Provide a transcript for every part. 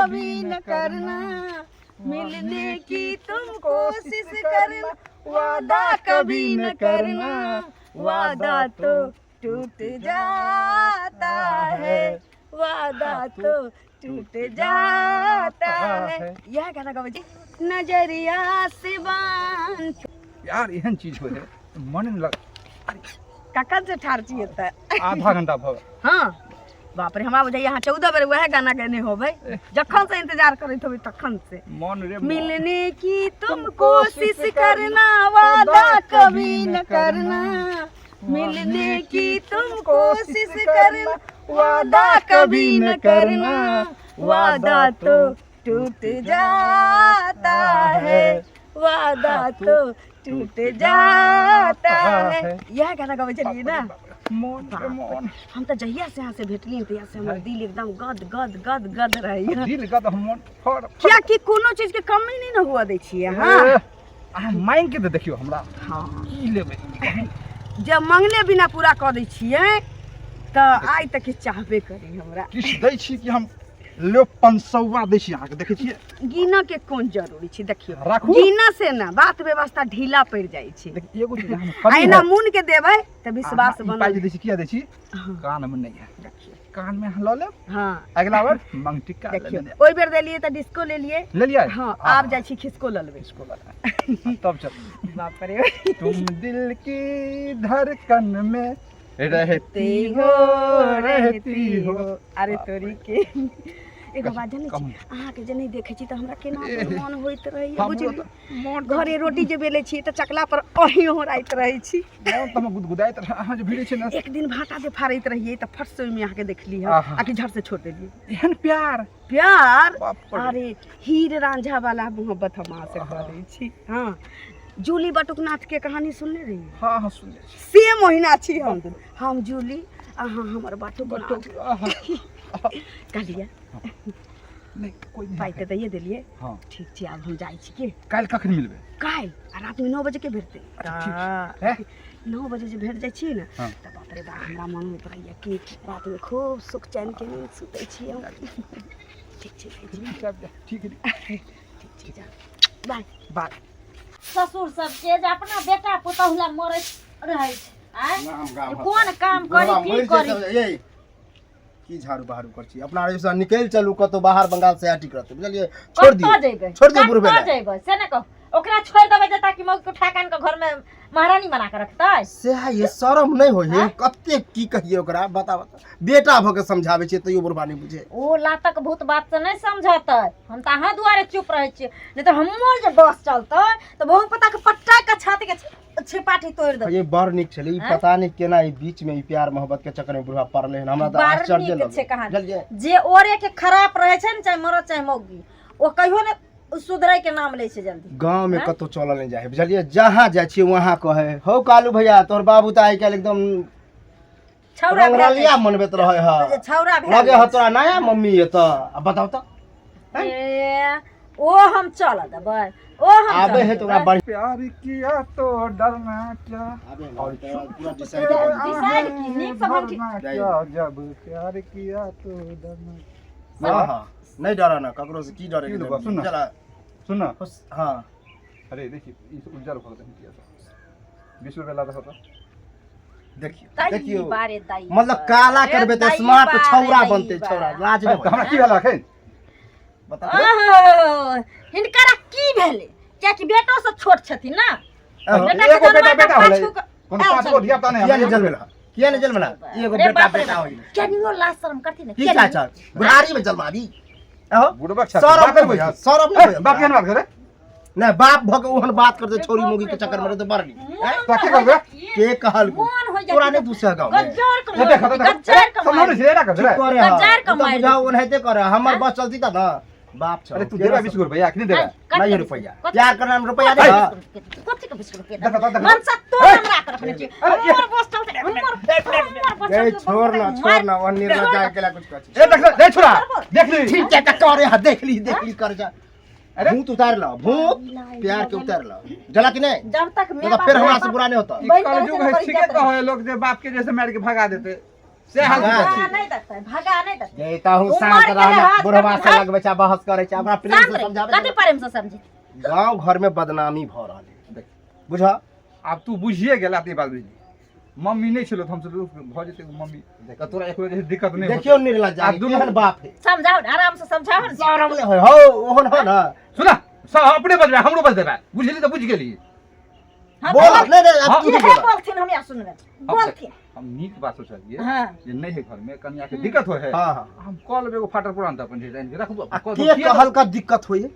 कभी न करना, मिलने की तुम कोशिश करना, वादा कभी न करना, वादा तो टूट जाता है, वादा तो टूट जाता है। यह गाना गाबै छी, नजरिया से बान। यार, एहन चीज होइ है, मन नहि लग। कखन से ठाढ़ छी एतऽ? आधा घंटा भऽ गेल। हाँ, बाप रे, हमरा बुझाइए अहाँ 14 बेर वएह गाना गेने होबै, जखन से इंतजार करैत होबै तखन से। मन रे मन। मिलने की तुम कोशिश करना, वादा कभी न करना, मिलने की तुम कोशिश करना, वादा कभी न करना, वादा तो टूट जाता है, वादा तो टूट जाता है। यह गाना गबै छलियै ने? मन रे मन। हम तऽ जहिया से अहाँ से भेटलियै, तहिया से हमर दिल एकदम गद गद गद गद रहैया। दिल गद, हम मन फर। कियाकि कोनो चीज के कमी नहि ने हुअ दै छियै अहाँ। ए, अहाँ मांगि के तऽ देखियौ हमरा। हाँ। की लेबै? जब मंगले बिना पूरा कऽ दै छियै तऽ आइ तक किछु चाहबे करी हमरा। किछु दै छी कि हम लो 500 दै छी अहाँके, देखै छियै? गिनऽ के कोन जरूरी छै, देखियौ। राखू। गिनऽ से ने बात व्यवस्था ढीला पड़ि जाइ छै। देख, एगो चीज अहाँमे आ कमी एना है। मुन के देबै तऽ विश्वास अहाँ ई पाइ बनल। जे दै छी, किया दै छी? हाँ। कान मे नहि है। देखियौ। कान मे अहाँ लऽ लेब। हाँ। अगिला बेर मंगटिक्का देखियौ। लेने। ओहि बेर देलियै तऽ डिस्को लेलियै। लेलियै। हाँ, आब जाइ छी खिसको लऽ लेबै। डिस्को लऽ लेबै, तब चल। बाप रे। तुम दिल की धड़कन में रहती हो, रहती हो। अरे तोरी के, एगो बात जानै छी? कहू। अहाँके जे नहि देखै छी तऽ हमरा केना ए, मन होइत रहैया। हमरो बुझलियै? तऽ मन घरे रोटी जे बेलै छी तऽ चकला पर अहीं ओहराइत रहै छी। मन तऽ हमर गुदगुदाइत रहै, अहाँ जे भिड़ै छी ने। एक दिन भाटा जे फाड़ैत रहियै तऽ फट से ओहिमे अहाँके देखली हम। आहा। आ कि झट से छोड़ देलियै। एहन प्यार। प्यार। बाप रे। अरे, हीर रांझा वाला मोहब्बत हम अहाँ से करै छी। हाँ, जूली बटुकनाथ के कहानी सुनने रहियै? हाँ हाँ, सुनने छी। सेम ओहिना छी हम। हम जूली, अहाँ हमर बटुकनाथ। आहा, कहलियै। नहि, कोइ नहि। पाइ तऽ दैए देलियै। हाँ। ठीक छै, आब हम जाइ छी के। काल्हि कखन मिलबै? काल्हि आ रातिमे 9 बजे के भेटतै। ठीक छै। हैं? 9 बजे जे भेट जाइ छियै ने, हाँ। तऽ बाप रे बाप, हमरा मन होइत रहैया कि रातिमे खूब सुख चैन के नींद सुतै छी हम। ठीक छै, जाइ छी। ठीक है। ठीक छै, जा, बाय। बाय। ससुर सबके जे अपना बेटा पुतहु लए मरैत रहै छै, आँय? गाम गाम। कोन काम करी, बुढ़वा की मरि करी? जेतै, ये की झाड़ू बहारू कर छी? अपना एहिसँ निकलि चलू कतौ बाहर, बंगाल से ठीक रहतै, बुझलियै? छोड़ दियौ। कतऽ जेबै? छोड़ दियौ बुढ़बे कतऽ लए। जेबै से ने कहू। ओकरा छोड़ि देबै जे ताकि मौगी के उठा के आनि कऽ घरमे महारानी बना कऽ रखतै? सएह ये, शरम नहि होइ है? कते की कहिए ओकरा, बता बता। बेटा भऽ के समझाबै छियै तैयो बुढ़बा नहि बुझे। ओ लातक भूत बात से नहि समझतै। हम तऽ अहाँ दुआरे चुप रहै छियै, नहि तऽ हमर जे बस चलतै तऽ बहु पता के पट्टा के छाती के छिपाठी तोड़ि देबै। ये बड़ नीक छलै ई। आँय? पता नहि केना ई बीच में ई प्यार मोहब्बत के चक्कर में बुढ़वा पड़लै हन, हमरा तऽ बड़ आश्चर्य नीक छै लगै। कहानी। बुझलियै? जे ओरे के खराब रहै छै ने, चाहे मरद चाहे मौगी, ओ कहियो ने सुधरै के नाम लै छै जल्दी। गाँव में आँय? कतौ चलल नहि जाइ है, बुझलियै? जहाँ जाइ छियै वहाँ कहै हौ, कालू भैया, तोहर बाबू तऽ आइ काल्हि एकदम छौड़ा भए रंगरलिया मनबैत रहै है। जाइ छै, छौड़ा भए लगे जाइ है तोरा नया मम्मी एतऽ। आ बताउ तऽ। छै। ए, ओ हम चल देबै, ओ हम आबे चलऽ है तऽ ओकरा देबै। बढ़िया प्यार किया तो डरना क्या आबे है और ना, तऽ पूरा छुप डिसाइड के कर दियौ। डिसाइड की, नीक से हम भरना क्या, जब प्यार किया तो डरना। हाँ हाँ, नहीं डरा ना ककरो से, की डरे? की देबा, सुन ना। चला। सुन ना। हाँ। अरे देखिए, ई उज्जर भऽ गेलै किया? 20 रुपया ला दहो तऽ। देखियौ। दाइ देखियौ। बारे दाइ मतलब बारे, काला करबै तऽ दाइ स्मार्ट बारे, छौड़ा दाइ बनतै। बारे। छौड़ा लाज हे, नहि तऽ हमरा होय? की भेल एखन? बता। ओहो, हिनकरा की भेलै? कियाकि बेटो सब छोट छथिन ना। अहो, बेटा के एगो बेटा जन्म बेटा होलै। पाछू के- कोनो आयल पाँच गो छलै। धिया पुता नहि किया नहि हमरा। जन्मेला, किया नहि जन्मेला? एगो रे बेटा बाप रे बेटा बाप। होई। केनियो लाज शरम करथिन ने? की केनियो। चाचा, बुढ़ारी में जन्माबी? अहो, बुढ़बक छाती, शरम बाप नहि करबै होय, छी। शरम नहि ए, होय? बाप केहन बात करे? नहि, बाप भऽ के ओहन बात करते, छोरी मोगी के चक्कर में रहते, बड़ नीक। मोन हैं? तो की करबै? के कहल? मोन हो तोरा नहि दूसरा गाँव में गज्जर के ए, देख, देख, गज्जर के समझै छी, एना कर रे। करे हँ। गज्जर के ओ तऽ मारि बुझाउ ओनाहिते करे, हमर बस चलती तऽ ने बाप छौ। अरे तू देबे 20 रुपया कि नहि देबे? नहीं रुपया, प्यार करना में रुपया नहीं है। कथी के 20 रुपया? देख, देख, देख। मनसा तो हमरा के रखने छी। हमर बस चलते, हमर हमर बस ए चलते। छोड़ ना, छोड़ ना, और निर्णय जाए के ला कुछ कुछ। ए देख, देख छोरा, देख ली। ठीक है तऽ करे हाँ, देख ली, देख ली, कर जा। अरे भूत उतार लो, भूत प्यार के उतार लो, जला कि नहीं? जब तक नहीं तो फिर हमरा से बुरा नहीं होता। ई कलयुग है, ठीके कहै लोग जे बाप के जैसे मारि के भगा देते। से हाल भगा भगा नहि देतै, भगा नहि देतै। जे तहु उमर शांत के रहना लिहाज बुढ़वा से करबै। लगबै छै बहस करै छै ओकरा प्रेम शांत से रही। समझाबै कथी प्रेम से समझी? गांव घर में बदनामी भऽ रहल है देख। बुझ आब तू बुझिए गेला तऽ ई बात बुझली मम्मी नहि छलो तऽ हमसब भऽ जेतै मम्मी तऽ तोरा एक बेर दिक्कत नहि होतै। देखियौ निर्लज्ज आ दुनू- केहन बाप है समझाउ ने, आराम से समझाउ ने। शरम नहि होइ हौ ओहन हो ना सुना सब अपने बजबै हमरो बज देबै बुझली तऽ बुझि गेली हाँ, बोल तऽ नहीं नहीं हाँ। अब तू इहे बोल बोलथिन हम या सुनबै। बोलथिन। हम नीक बात सोचलिए हाँ। जे नहि है घर में कनिया के दिक्कत होइ है हाँ हाँ हम कऽ लेबै एगो फाटल पुरान तऽ अपन जे आनि के रखबो आ कऽ के दो, किया कहल का दिक्कत होइए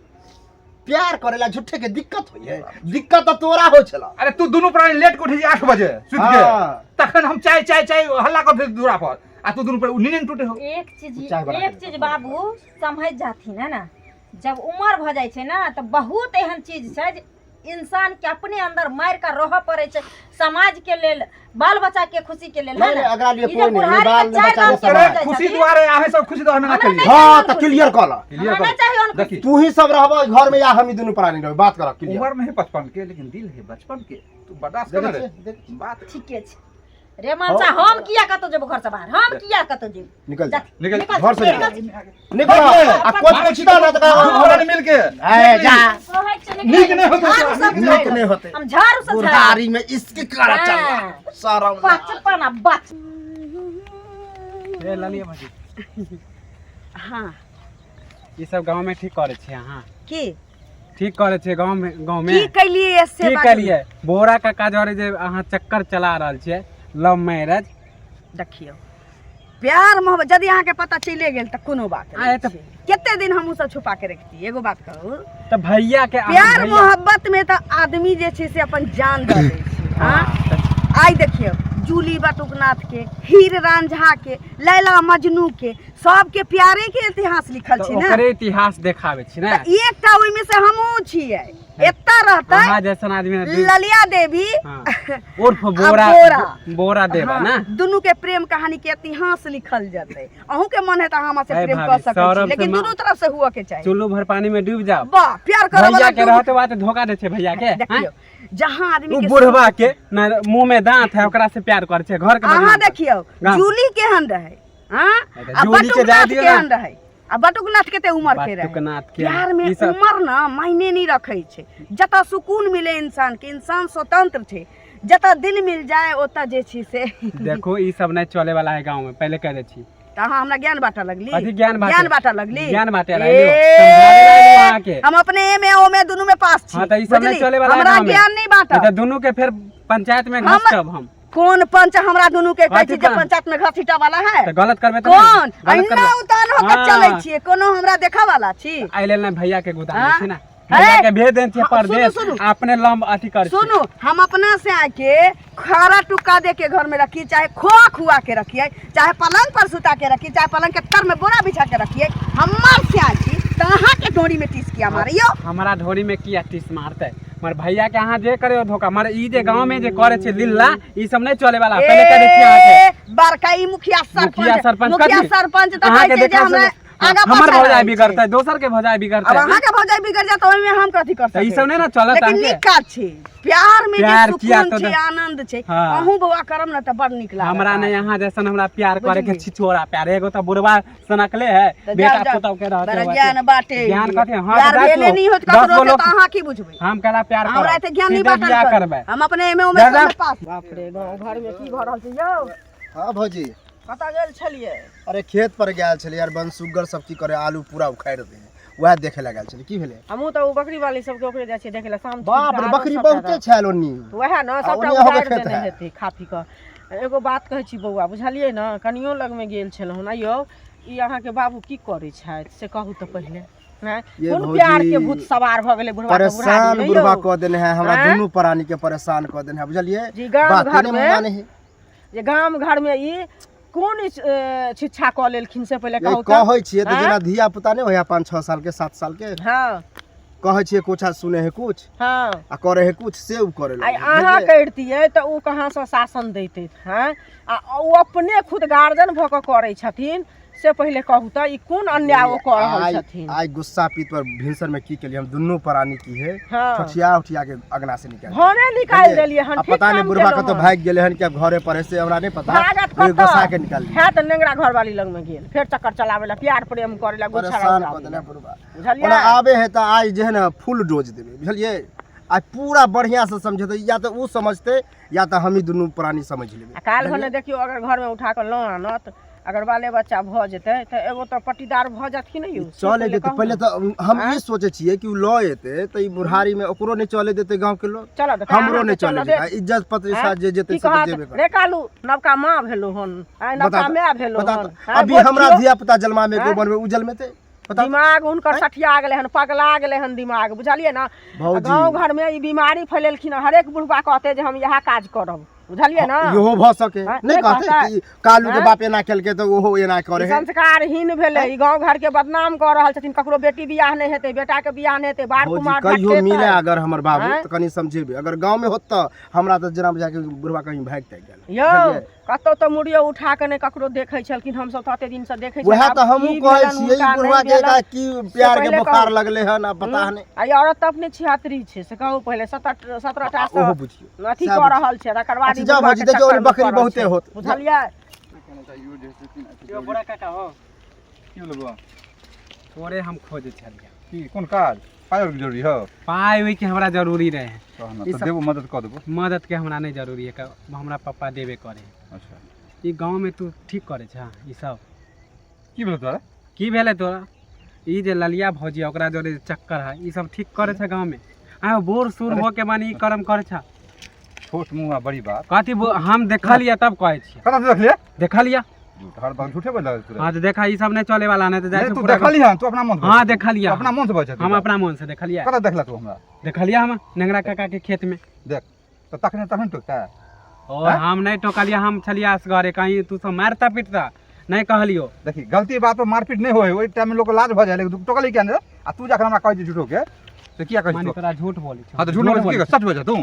प्यार करेला झूठे के दिक्कत होइए दिक्कत तऽ तोरा हो छला अरे तू दुनू प्राणी लेट के उठै छी 8 बजे सुति के हाँ। तखन हम चाय चाय चाय हल्ला कर दूरा पर आ तू दुनू पर नींद टूटे हो एक चीज चाय बना के एक दे। चीज बाबू समझ जाथिन है ना, जब उम्र भऽ जाइ छै ना तऽ बहुत एहन चीज छै जे इंसान के अपने अंदर मारि के रहऽ पड़ै छै समाज के लेल, बाल बच्चा के खुशी के लेल, है नहीं, ना? नहीं, अगला लिए ई जे कोई नहीं, बुढ़ारी बाल में नहीं, चारि बच्चा दाम नहीं, के समाज। भऽ जाइ खुशी छथिन। दुआरे अहाँ सब खुशी दुआरे मना हमरा करिए नहि हाँ चाही तऽ क्लियर कऽ ल क्लियर हमरा कर नहि चाही ओहन देखी तू ही सब रहबह घर में या हम ही दुनू प्राणी रहबै बात कर क्लियर उम्र में है 55 के लेकिन दिल है बचपन के तू बर्दाश्त कर देखै रे छियै, देखै बात ठीके छै रे मनसा, हम किया कतौ जेबो घर से बाहर, हम किया कतौ जेबो? निकल जा। निकल घर से निकल। निकल आ कोई पूछता ना तऽ दुनू प्राणी मिल के ए जा कहै छै नीक नहि होतै झाड़ू तोरा, सब नीक नीक नहि होतै। हम झाड़ू से झाड़ू। बुढ़ारी में इश्क करा चल हाँ। शरम ना। बचपन आ बच ए ललिया भौजी। हाँ। ई सब गाँव में ठीक करै छियै अहाँ? की ठीक करै छियै गाँव में? गाँव में की कैलिए से की बाजू? करियै बोरा काका जरे जे अहाँ चक्कर चला रहल छियै लव मैरिज। देखियौ प्यार मोहब्बत यदि अहाँके पता चलिए गेल तऽ कोनो बात आए नहि तऽ- छै। कते दिन हमहूँ सब छुपा के रखती, एगो बात कहू तऽ भैया के अहाँ प्यार भैया- मोहब्बत में तऽ आदमी जे छै से अपन जान दऽ दै छै। हाँ आइ देखियौ जूली बटुकनाथ के, हीर रांझा के, लैला मजनू के, सबके प्यारे के इतिहास लिखल तऽ छै ने। ओकरे इतिहास देखाबै छी ने। तऽ एकटा ओहिमे से हमहूँ छियै, एतऽ रहतै अहाँ जैसन आदमी ने ललिया देवी हाँ, उर्फ बोरा बोरा। बोरा देवा हाँ, ना, दुनू के प्रेम कहानी के इतिहास लिखल जेतै। अहूँ के मन है तऽ अहाँ हमरा से ए प्रेम भाभी, कऽ सकै छी, सौरभ से लेकिन दुनू तरफ से हुअ के चाही। चुल्लू भर पानी में डूब जाओ। वाह, प्यार करऽ भैया वाला के रहते बात धोखा दे छै भैया के, हैं? देखियौ जहाँ आदमी उ के बुढ़वा के ना मुंह में दांत है ओकरा से प्यार करे छै घर के अहाँ बदनाम। देखियौ गाँव। जूली केहन रहै, हाँ? अच्छा, आ जूली के जाय बटुकनाथ दियौ ना। केहन रहै, आ बटुकनाथ कते उमर के रहै। बटुकनाथ के प्यार में ई सब- उमर ना मायने नहीं रखे छै, जतऽ सुकून मिले इंसान के, इंसान स्वतंत्र छै, जतऽ दिल मिल जाए ओतऽ जे छै से। देखो ई सब नहीं चले वाला है गांव में, पहले कह दे छी। तऽ अहाँ हमरा ज्ञान बांटऽ लगली? कथी ज्ञान बांटे? ज्ञान बांटऽ लगली? ज्ञान बांटे ए, लगलियो, समझाबे लगलियो अहाँके। हम अपने ए में ओ में दुनू में पास छी। हाँ तऽ ई सब नहीं बुझली? चले वाला है हमरा गांव में। ज्ञान नहीं बांटब। नहीं तऽ दुनू के फिर पंचायत में हम- घसकब हम। कोन पंच हमरा दुनू के कहै कथी छी जे पंच? पंचायत में घसीटा वाला है? तऽ गलत करबै तऽ कोन नहीं, गलत अहिना करबै। उतान होकर हाँ। चलै छियै, कोनो हमरा देखऽ वाला छी? एहि लेल ने भैया के गोदाम हाँ? छी ना, भैया के भेज देने छियै हाँ, सुनू, परदेश, सुनू। अपने लम्ब अथी कर सुनू, हम अपना से आके खारा टुक्का दे के घर में रखी, चाहे खोआ खुआ के रखिए, चाहे पलंग पर सुता के रखी, चाहे पलंग के तर में बोरा बिछा के रखिए, हमर से आछी तऽ अहाँ के डोरी में टीस किया मारियो? हमरा ढोरी में किया टीस मारते? मगर भैया के अहाँ जे करे धोखा, मगर ई जे गांव में जे करे छै लीला, ई सब नहीं चले वाला, पहले कह दै छी अहाँके। ए, बड़का ई मुखिया सरपंच, मुखिया सरपंच मुखिया कथी? सरपंच तऽ अहाँके कहै छै जे देखा हमरा से- आगा हमर पाछा भौजाई रहै छै। बिगड़तै, दोसर के भौजाई बिगड़तै। अब अहाँके भौजाई बिगड़ जात ओहिमे हम कथी कर तऽ ई सकै सब नहि ने चलत लेकिन अहाँके। नीक काज छै, प्यार में जे प्यार किया सुकून तऽ छै, आनंद छै। हाँ। अहूँ बौआ करब ने तऽ बड़ नीक लागत। हमरा नहीं अहाँ जैसन हमरा प्यार करे के बुझली? छिछोरा प्यार, एगो तऽ बुढ़वा सनकले है, तऽ बेटा जाउ, जाउ। पुतहु के रहते बड़ा हुए ज्ञान बाटे। ज्ञान कथी? हाँ, प्यार तऽ भेले दस नहीं होत गो ककरो से लोग तऽ अहाँ की बुझबै? हम कहला प्यार करब। हमरा एते ज्ञान नहीं सीधे बांटल बियाह करू। करबै। हम अपने एमे ओमे जा, जा। सब में पास। बाप रे, गाँव घर में की भऽ रहल छै यौ? हाँ भौजी। कतऽ गेल छलियै? अरे खेत पर गेल छलियै यार, बनसुग्गर सब की करे आलू पूरा उखाड़ि दे, वएह देखे लए गेल छलियै। की भेलै? हमहूँ तऽ ओ बकरी वाली सबके ओकरे जाइ छियै देखे लए शाम बाप रे, बकरी बहुते छल ओन्नी। वएह ने आ सबटा ओन्नी अहाँके उखाड़ि खेत देने है। हेतै खा पी कऽ। एगो बात कहै छी बौआ, बुझलियै ने, कनियो लगमे गेल छलहुँ हन यौ, ई अहाँके बाबू की करै छथि से कहू तऽ पहिले। हैं? ये कोन भौजी, प्यार के भूत सवार भऽ गेलै बुढ़वा के परेशान बुढ़ारी बुढ़वा यौ? कऽ देने है हमरा, आँय? दुनू प्राणी के परेशान कऽ देने है, बुझलियै? जी गाम बाते घर नहि में माने है। जे गाम घर में ई कोन शिक्षा कऽ लेलखिन से पहिले ये कहू तऽ। कहै छियै तऽ आँय? जेना धिया पुता नहि होइया 5-6 साल के, 7 साल के, हाँ। कहै छियै कुछ आ सुने है कुछ, हाँ। आ करे है कुछ, से उ करे आइ लगै है, अहाँ बुझलियै? करितियै तऽ ओ कहाँसँ शासन दैतै? हँ, आ ओ अपने खुद गार्जियन भऽ कऽ करै छथिन से पहिले कहू तऽ ई कोन अन्याय ओ कऽ रहल आइ छथिन। आइ गुस्सा पीत पर भिनसर में की केलियै हम दुनू प्राणी की है हँ। ठठिया उठिया के अगना से निकाल भने निकालि देलियै हन आ ठीक पता नहीं काम बुढ़वा केलहुँ कतौ हन। भागि गेलै हन कि आब घरे पर है से हमरा नहीं पता भागत लेकिन कतऽ? गोसा के निकाल लियै। है तऽ नेंगरा घरवाली लगमे गेल फेर चक्कर चलाबै लए प्यार प्रेम करै लए गुच्छा परेशान उड़ाबै कऽ देने लए। बुढ़वा। बुझलियै ओना आबे है तऽ आइ जे है ने फुल डोज देबै बुझलियै। आइ पूरा बढ़िया से समझेतै, या तऽ ओ समझतै या तऽ हमही दुनू प्राणी समझ लेबै। आ काल्हि भने देखियौ अगर घरमे उठा कऽ लऽ आनत, अगर बाले बच्चा भऽ जेतै तऽ एगो तऽ पट्टीदार भऽ जायत कि नहि यौ? से चले पहिले जेतै कहू पहिले ने। तऽ हम आँय? ई सोचै छियै कि ओ लऽ एतै तऽ ई बुढ़ारी मे ओकरो नहि चले देतै गाँव के लोग, चलऽ देतै, हमरो अहाँके नहि चले चलऽ देतै, देत। इज्जत प्रतिष्ठा आँय? जे जेतै की से तऽ कहत जेबे करतै। रे कालू, नवका माँ भेलो हन, आँय, बता नवका तऽ- माय भेलो बता हन। तऽ, आँय, अभी हमरा बोल धिया पुता जलमा मे आँय? बनबै ओ जलमेतै? बता। दिमाग हुनकर सठिया गेलै हन, पगला गेलै हन दिमाग, बुझलियै ने। भौजी। गाँव घरमे ई बीमारी फैलेलखिन हन, हरेक बुढ़बा कहतै जे हम इएह काज करब, बुझलियै ने। इहो भऽ सके आँय? नहि नहि कहतै कहतै? कि कालू के आँय? बाप एना केलकै तऽ ओहो एना करे ई है। संस्कारहीन भेलै, ई गाँव घर के बदनाम कऽ रहल छथिन। ककरो बेटी बियाह नहि हेतै, बेटा के बियाह नहि हेतै, बार भौजी कुमार कहियो भटकेतै। मिले अगर हमर बाबू आँय? तऽ कनि समझेबै, अगर गाँव में होत तऽ हमरा तऽ जेना बुझाय कि बुढ़वा कहीं भागि तागि गेल। यौ बुझलियै? कतौ तऽ मुड़ियो उठा कऽ नहि ककरो देखै छलखिन, हमसब तऽ एते दिनसँ देखै वएह छलियै। तऽ आब हमहूँ की कहै भेलनि छियै, ई हुनका, बुढ़वा नहि के एका भेलनि, की से प्यार के पहिले बोखार कहू। लगलै हन आ पता नहि। आ ई औरत तऽ अपने छिहत्तरी छै, से कहू पहिले 17 टा ओहो सँ बुझियौ अथी सएह कऽ बुझियौ। रहल छै, तकर बाद अच्छा ई जाउ बुढ़वा भौजी, के देखियौ चक्करमे बकरी पड़ल बहुते छै। होत। बुझलियै? यौ बड़ा काका हो। की भेलै बौआ? तोरे हम खोजै छलियै। की कोन काज? पाइ आरके जरूरी हौ? पाइ ओइके हमरा जरूरी रहे। तहन ई तऽ सब- देबो, मदद कऽ देबो। मदद के हमरा नहि जरूरी है, हमरा पप्पा देबे करे। अच्छा ई गाँवमे तू ठीक करै छह ई सब? की भेलै तोरा? की भेलै तोरा? ई जे ललिया भौजी है, ओकरा जोरे जे चक्कर है, ई सब ठीक करै छै गाँवमे? आ बूढ़ सूढ़ अरे- हो के माने ई कर्म करै छ? छोट मुँह आ बड़ी बात। कथी हम देखलियै तब कहै छियै। कतऽ से देखलियै? देखलियै। झूठ, हर बात झूठे बोल तू। हाँ तऽ देखा, ई सब नहि चले वाला, नहि तऽ जाइ नहि छै तू पूरा देखली हन? तू अपना मन से हाँ, बजै छी। देखलियै। तू अपना मन से बजै छी। हम अपना मन से देखलियै। कतऽ देखला तू हमरा? देखलियै हम नेंगरा काका के खेत में। देख तऽ तखने तखन टोकता। ओ हम नहि टोकलियै, हम छलियै असगरे, कहीं तू सब मारता पीटता नहि कहलियो। देखी गलती बात पर मारपीट नहि होइ, ओहि टाइम में लोक लाज भऽ जाइ, लेकिन तू टोकली किया नहि? आ तू जखन हमरा कहै छी झूठो के से किया कहै छी माने तू? तोरा झूठ बोलै छौ। हाँ तऽ झूठ बोलै छी, सच बजै तू।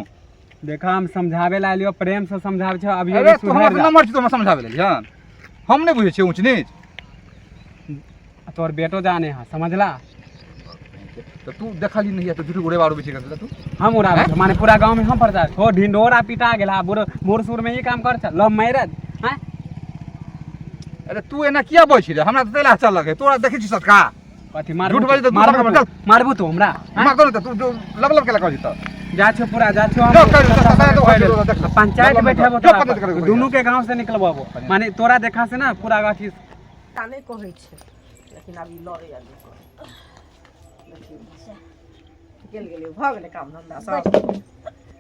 देखा हम समझावे ला एलियो, प्रेम से समझावे छौ, अभी अरे अभी तू हमरा सुधर जा। नंबर छी, तू हमरा समझाबै लेली हन? हम नहि बुझै छियै ऊँच नीच। तोर बेटो जाने है, समझला? तऽ तू देखली नहीं है तऽ झूठ उड़े बारू बिछी तू। हम उड़ाबै छौ माने पूरा गाँव में हम प्रचार हो ढिंढोरा पिटा गेल। आ बूढ़ बूढ़ सूढ़ में ई काम कर छ लव मैरिज हैं? अरे तू एना किया बजै छी रे? हमरा तऽ तेला चल लगे तोरा देखै छी सटका। कथी मारबू? झूठ बाजै तऽ तू मारबू मारबू, तू? मारबू तू हमरा हैं? मार दो ने तऽ तू जो लब लब केला कहै छी तऽ जा छौ पूरा जा छौ हम। जो कर, जो, जो, जो, देख। पंचायत लब लब बैठेबो जो तोरा पंचायत पर। करबो। दुनू के गांव से निकलबो, माने तोरा देखा से ना पूरा अथी ता नहि कहै छै, लेकिन आब ई लड़ै आ नहि करै। देखियौ, गेल गेलै, भऽ गेलै काम धन्धा सब,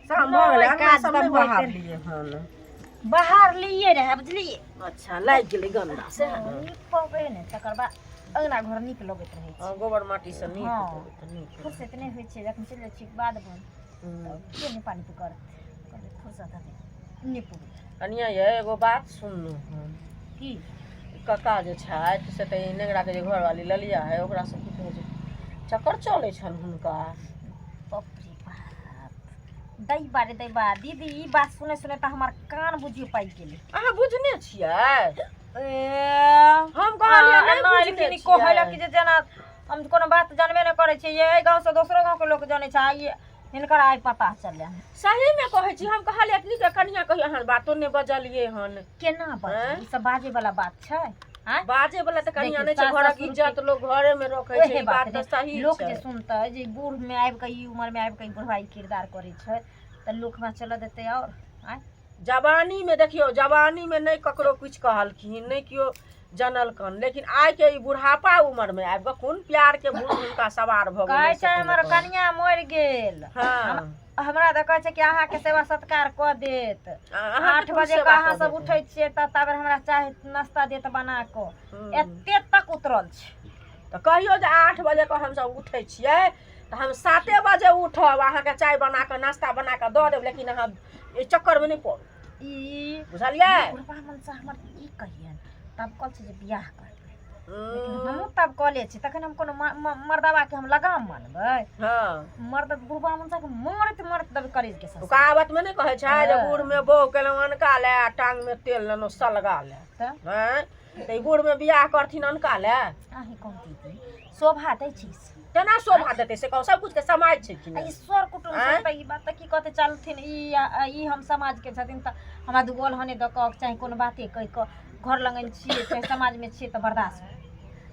शाम भऽ गेलै। नहि, अंगना काज सब तऽ नहि होइते बहार लिए हन? बाहर लिए रहै, बुझलियै? अच्छा लागि गेलै गन्दा से। नीक पबै ने, तकर बाद अंगना घर नीक लगैत रहै छै। हँ, गोबर माटी से नीक हँ। देबै तऽ नीक। फुर्सत नहि होइ छै, जखन चलि जाइ छियै बाध बन तऽ के नहि पानि करत? कहलियै फुर्सत हेतै नीपबै। कनिया ये, एगो बात सुनलहुँ हन। की? कका जे छथि से तऽ ई नेंगराके जे घरवाली ललिया है, ओकरा से की कहै छै, चक्कर चलै छनि हुनका। बाप रे बाप, दैबा रे दैबा, दीदी ई बात सुनै सुनै तऽ हमर कान बुझियो पाकि गेलै। अहाँ बुझने छियै? ए हम कहलियै नहि एना बुझने एलखिन ई कहै लए कि छियै। जे जेना हम कोनो बात जानबे नहि करै छियै, एहि गाँवसँ दोसरो गाँवके लोक जानै छै, आ ई हिनकर आइ पता चललै। सहीमे कहै छी, हम कहलियै नीक कनिया, कहियो अहाँ बातो नहि बजलियै हन। केना बाजै? आँय? ई सब बाजै वाला बात छै आँय? बाजे वाला तऽ कनिया देखियौ, नहि छै, सास घरक ससुरके- इज्जत लोक घरे मे रखै छै। ओहे ई बात बात तऽ रे सही लोक छै। जे सुनतै जे बूढ़ मे आबि कऽ, ई उमर मे आबि कऽ ई बुढ़वा ई किरदार करै छै, तऽ लोक हमरा चलऽ देतै आओर आँय? जवानी मे देखियौ, जवानी मे नहि ककरो किछु कहलखिन, नहि केओ जनलकन, लेकिन आइ के ई बुढ़ापा उमर मे आबि कऽ कोन प्यार के भूत हुनका सवार भऽ कहै गेलै छै से हमर कोनो। कनिया मरि गेल। हँ। हमरा तऽ कहै छै कि अहाँके सेवा सत्कार कऽ देत। अहाँके 8 कोन बजे सेवा के अहाँ कऽ सब देत? उठै छियै तऽ ताबे हमरा चाय नाश्ता देत बना कऽ। एते तक उतरल छै। तऽ कहियौ जे 8 बजे के हमसब उठै छियै तऽ हम 7 बजे उठब, अहाँके चाय बना कऽ नाश्ता बना कऽ दऽ देब, लेकिन अहाँ एहि चक्करमे नहि पड़ू। ई बुझलियै? बुढ़बा मनसँ हमर की कहियनि, तब कहल छै जे बियाह करबै। लेकिन हमहूँ तब कऽ लै छी, तखन हम कोनो मर्दबाके हम लगाम मानबै? हँ। मर्द बुढ़बा मनसाके मरैत मरैत देबै करेज के ओ कहावत मे नहि कहै छै जे हँ। बूढ़ मे बहू केलहुँ अनका ले आ टांग मे तेल लेलहुँ सलगा ले। तऽ हँ, तऽ ई बूढ़ मे बियाह करथिन अनका ले? अहीं कहू दीदी, शोभा दै छी? केना शोभा देतै से कहू? सब कुछ के समाज छै कि आ नहि? ई सर कुटुम्ब आँय? सब तऽ ई बात तऽ की कहतै? चलथिन ई आ ई हम समाजके छथिन तऽ हमरा दूगो अलहने दऽ कऽ चाहे कोनो बाते कहि कऽ घर लगन छियै चाहे समाजमे छियै तऽ बर्दाश्त।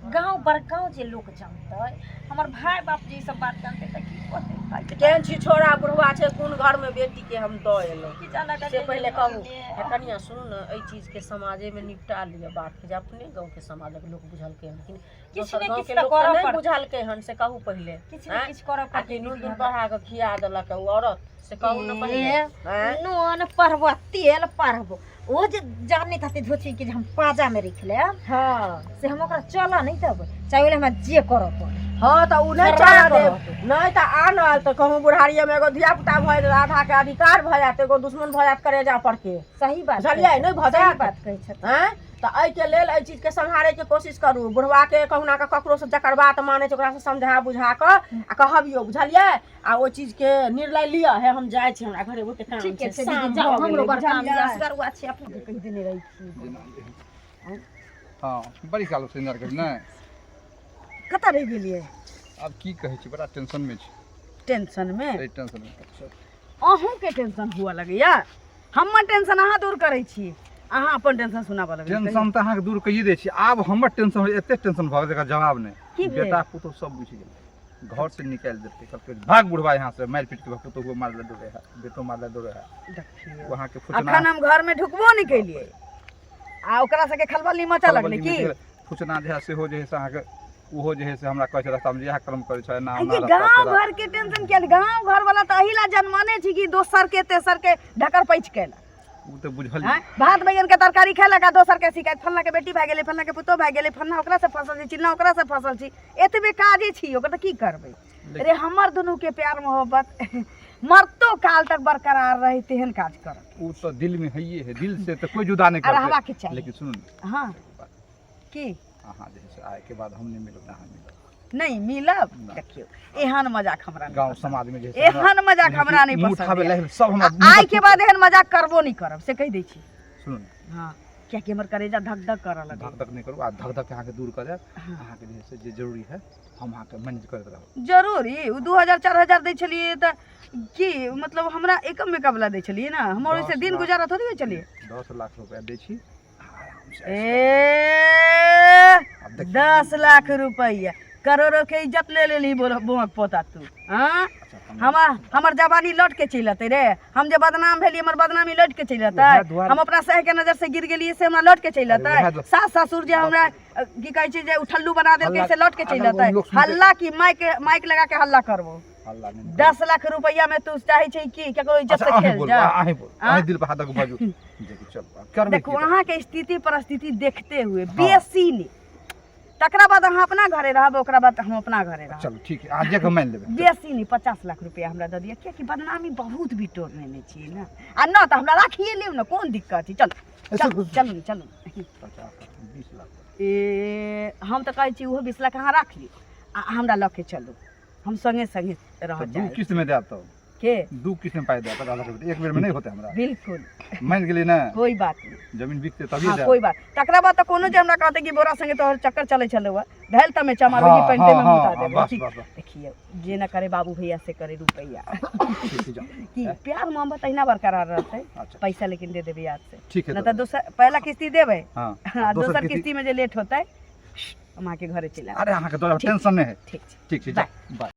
गाँव बड़गाँव जे लोक जानतै, हमर भाय बाप जे ई सब बात जानतै तऽ की कहतै भाय? केहन छी छोड़ा बुढ़वा छै, कोन घर मे बेटी के हम दऽ एलहुँ की जाना से पहिले कहू। हे कनिया, सुनू ने, एहि चीज के समाजे मे निपटा लिअ बात के, जे अपने गाँव के समाजक लोक बुझलकै हन कि किछु दोसर ने गाँव किछु के तऽ लोक तऽ करऽ नहि पड़तै। बुझलकै हन से कहू पहिले। किछु ने आँय? किछु करऽ आ पड़तै कि नून दीदी दून हमरा। बढ़ा कऽ खिया देलक ओ औरत से कहू ने पहिले। ए, आँय? नून पढ़बो तेल पढ़बो, ओ जे जानैत हतै धोची के जे हम पाजामे राखि लेब। हँ। से हम ओकरा चलऽ नहि देबै, चाहे ओहि लए हमरा जे करऽ पड़े। हँ, तऽ ओ नहि खर्रा चलऽ करऽ। देब नहि तऽ आनल तऽ कहूँ बुढ़ारिये मे एगो धिया पुता भऽ जायत, आधा के अधिकार भऽ जायत, एगो दुश्मन भऽ जायत करेजा पर के। सही बात बुझलियै? कहै नहि भऽ सही जायत? बात कहै छथिन। आँय, तऽ एहिके लेल एहि चीजके सम्हारैके कोशिश करू। बुढ़वाके कहुना कऽ ककरोसँ जकर बात मानै छै ओकरासँ समझा बुझा कऽ आ कहबियौ, बुझलियै? आ ओहि चीजके निर्णय लिअ। हे, हम जाइ छी, हमरा घरे बहुते काम ठीके छै, छै शाम दीदी, जाउ। भऽ हमरो गेलै, बड़ काम बुझलियै? यऽ, असगरुआ छी, अपने कहि देने रहै छी। हँ, बड़ी काल से इंतजार करी ने। कतऽ रहि गेलियै? आब की कहै छी, बड़ा टेंशन मे छी। टेंशन मे? एहि टेंशन मे। अहूँके टेंशन हुअ लगैया? हमर टेंशन अहाँ दूर करै छी, अहाँ अपन टेंशन सुनाबऽ लगै। टेंशन तऽ अहाँके दूर कहिए दै छी, आब हमर टेंशन, एते टेंशन भऽ गेल जेकर जवाब नहि। की भेल? बेटा पुतोह सब बुझि गेलै, घर से निकालि देलकै, कहलकै भाग बुढ़वा यहाँ से। मारि पीट के पुतोह मारले दौड़े है, बेटो मारले दौड़े है। देखियौ। ओ अहाँके फुचना अखन हम घरमे ढुकबो नहि केलियै आ ओकरा सबके खलबली मचऽ लगलै की? फुचना जे है सेहो जे है से अहाँके ओहो जे है से हमरा कहै छै रास्तामे जे इएह कर्म करै छै एना आ ओना ये रास्ता गाँव तेरा। घर के टेंशन किया? गाँव घर वाला तऽ एहि ला जनमाने छी कि दोसर के तेसर के ढकर पैच केलक। ओ तऽ बुझल। आँय? भात बैगन के तरकारी खेलक आ दोसर के शिकायत, फल्लाँ के बेटी भए गेलै, फल्लाँ के पुतोह भए गेलै, फल्लाँ ओकरा से फसल छी, चिल्लाँ ओकरा से फसल छी, एतबे काजे छी ओकर तऽ की करबै रे? हमर दुनू के प्यार मोहब्बत मरतो काल तक बरकरार रहे तेहन काज करब। ओ तऽ दिल में हइए है, दिल से तऽ कोई जुदा नहीं आ रहबाक करते। चाही। लेकिन सुनू ने। हाँ। एगो बात। की? अहाँ जे है से आय के बाद हम नहीं मिलब ने अहाँ मिलब। नहीं मिलब? ना। देखियौ, एहन मजाक हमरा नहि गाँव पसंद। समाज में जे है से हमरा- एहन मजाक हमरा नहीं मुँह पसंद उठाबै यऽ। लायक सब हमरा आ मुँह आइ पर के बाद एहन मजाक करबो नहीं करब से कहि दै छी। सुनू ने। हाँ, कियाकि हमर करेजा धक धक करऽ लगै। धक धक नहीं करू, आ धक धक अहाँके दूर कऽ देब। हाँ। अहाँके जे है से जे जरूरी है हम अहाँके मैनेज करैत रहब। जरूरी ओ 2000 4000 दै छलियै तऽ की मतलब हमरा एकम मेकअप ला दै छलियै ने, हमर ओहिसँ 10 दिन लाख। गुजारा थोड़ी होइ छलियै। 10 लाख रुपया दै छी, आराम से ऐश ए करू। आब देखियौ। 10 लाख रुपैआ, करोड़ो के इज्जत ले लेली बोल बोमक पोता तू। हाँ। अच्छा, हम हमर जवानी लौट के चलि अतै रे? हम जे बदनाम भेलियै, हमर बदनामी लौट के चलि अतै? उएह दुआरे- हम अपना सह के नजर से गिर गेलियै से हमरा लौट के चलि अरे उएह अतै? सास ससुर जे हमरा की कहै छै जे उठल्लू बना देलकै हल्ला- से लौट के चलि अगर अतै? लोक सुनतै- हल्ला की माइक माइक लगा के हल्ला करबो। हल्ला नहि। 10 लाख रुपैआ में तू चाहे छै कि केकरो इज्जत अच्छा से अहीं खेल बोलू। जा? अहीं बोलू। आँ? अहीं दिल पर हाथ दऽ कऽ बाजू जे कि चलू आब करबै देखू की तऽ? अहाँके स्थिति परिस्थिति देखते हुए बेसी नहि, तकरा बाद अहाँ अपना घरे रहब, ओकरा बाद हम अपना घरे रहब। चलू ठीक है, अहाँ जे मानि लेबै। बेसी नहि, 50 लाख रुपया हमरा दऽ दिअ, कियाकि बदनामी बहुत बिटोर नेने छियै ने। आ न तऽ हमरा राखिए लेब ने, कोन दिक्कत छै? चलू चलू चलू चलू। 50 20 लाख। ए, हम तऽ कहै छी ओहो 20 लाख अहाँ राख लियौ आ हमरा लऽ के चलू, हम संगे संगे रह तऽ दू जायब। किस्त में देब तब के दू किस्त में पाइ देब, 50 लाख रुपया एक बेर में नहि होतै हमरा। बिल्कुल। मानि गेलियै ने? कोई बात नहि। जमीन बिकतै तभिए हाँ देब। कोई बात, तकरा बाद तऽ कोनो जे हमरा कहतै कि बोरा संगे तोहर चक्कर चलै छलौ हँ, धैल तमे चमार हाँ, की पेंटे में हाँ, मुता हाँ, देबै। बस ठीक। बस बस। देखियौ, जे न करे बाबू भैया से करे रुपैया। ठीक छै, जाउ। की प्यार मोहब्बत अहिना बरकरार रहतै। अच्छा। पैसा लेकिन दे देबै याद से। ठीक है। न तऽ दोसर पहला किस्ती देबै। हाँ। हाँ, दोसर दोसर किस्ती किस्ती में जे लेट होतै हम अहाँके घरे चलि आयब। अरे अहाँके दऽ टेंशन नहि है। ठीक छै। ठीक छै, जाउ, बाय।